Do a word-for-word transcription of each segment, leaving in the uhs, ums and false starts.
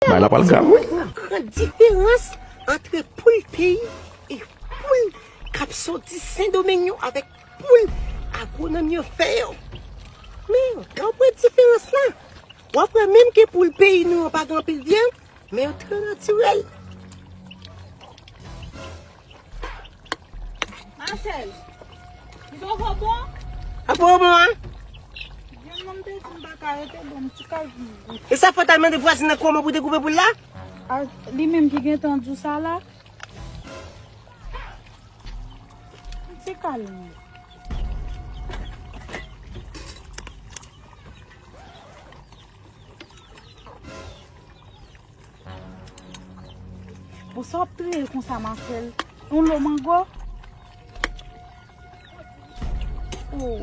Bagay la pral grav, wi. Gran diferans ant poul peyi e poul k ap soti Sendomeng yo avèk poul agwonòm yo fè yo. Men, gade diferans la. W ap wè menm ke poul peyi nou yo pa gen anpil vyann, men yo trè natirèl. Marcel, li poko bon? A poko bon, an? Vyann nan m te di m pa ka rete, bon, m ti kal vin goute. E sa fò t al mande vwazin nan kòman pou dekoupe poul la? A, li menm ki gentan di w sa la? M ti kal vin. Bon, sa w ap touye l konsa, Marcel? Yon lo mango? Oh.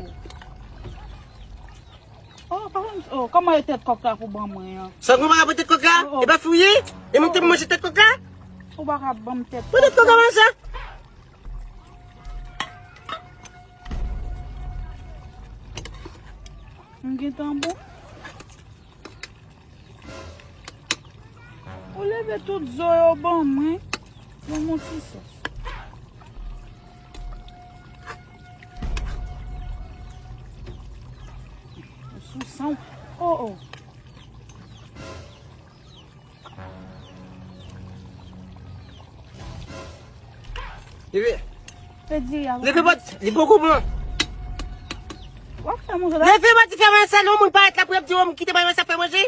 Oh, pa konn, oh, kòman e tèt kòk la pou ban mwen an? Sa w konn pa rapòte tèt kòk la? Oh, oh. E pa fouye? E mwen te manje tèt kòk la? Ou pa ka ban m tèt kòk la. Mwen tèt kòk la, sa? M gentan bon. Ou leve tout zo yo ban mwen. Ban mwen ti sòs. Sou san. Oh, oh. Leve. Leve bòt, li poko bon. W ap fè manje la? Leve bòt, ti fè manje sa, non, moun parèt la pou y ap di, oh, m kite bay manje sa fè manje.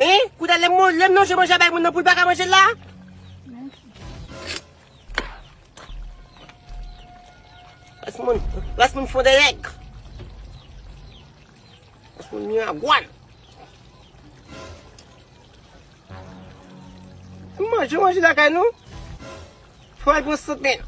Hein? Kounye a lè m, lè m lonje manje bay moun nan pou l pa ka manje l la? Ras moun, ras moun fon de nèg. Ras moun miragwàn. M manje, manje lakay nou. Fò al pran sant men.